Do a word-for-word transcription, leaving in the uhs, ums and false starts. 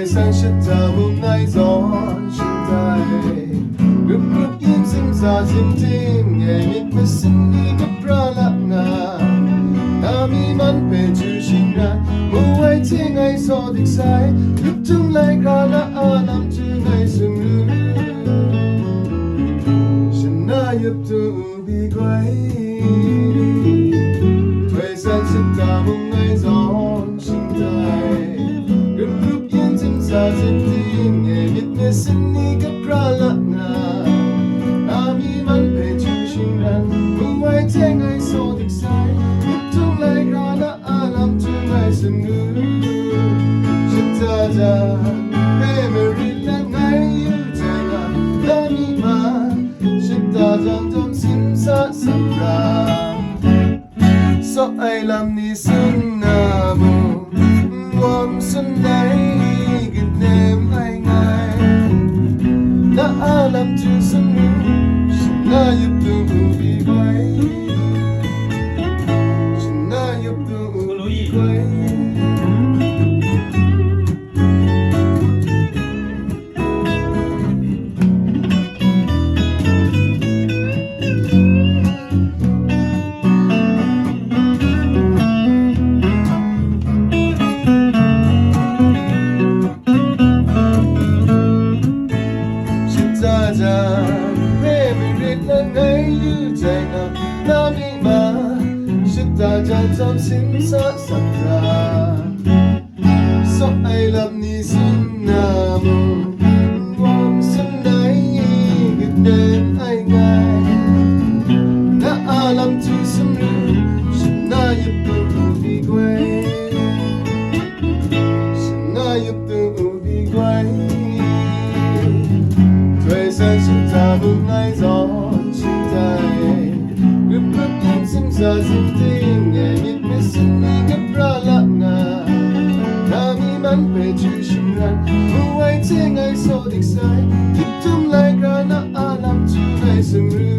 San shata mung ngai zawn shingtai, grup grup yin zingza zing ting e myit masin ni kapra la nga, na mi man hpe chyu shingran, mu ai hte ngai saw dik sai, grup tum lai hkra na a lam chyu ngai sumru, shana yup tu u bi gwai. Htoi san shata mung ngai zawn shingtai, grup grup yin zingza zing ting e myit masin ni kapra la nga, na mi man hpe chyu shingran, mu ai hte ngai saw dik sai, grup tum lai hkra na a lam chyu ngai sumru, shata jan hpe marit let ngai yu jai nga, na mi man shata jan tam sim sa sam ra. Saw ai lam ni tsun na mu, n-gawm tsun ai, gat nem ai ngai. Na a lam chyu sumru, shana yup tu u bi gwai. Shana yup tu u bi gwai. Shata jan hpe marit let ngai yu jai nga, na mi ma shata jan tam sim sa sam ra. Saw ai lam ni tsun na mu, n-gawm tsun ai, gat nem ai ngai. Na a lam chyu sumru, shana yup tu u bi gwai. Shana yup tu u bi gwai. Htoi san shata mung ngai zawn shingtai, grup grup yin zingza zing ting e myit masin ni kapra la nga, na mi man hpe chyu shingran, mu ai hte ngai saw dik sai, grup tum lai hkra na a lam chyu ngai sumru,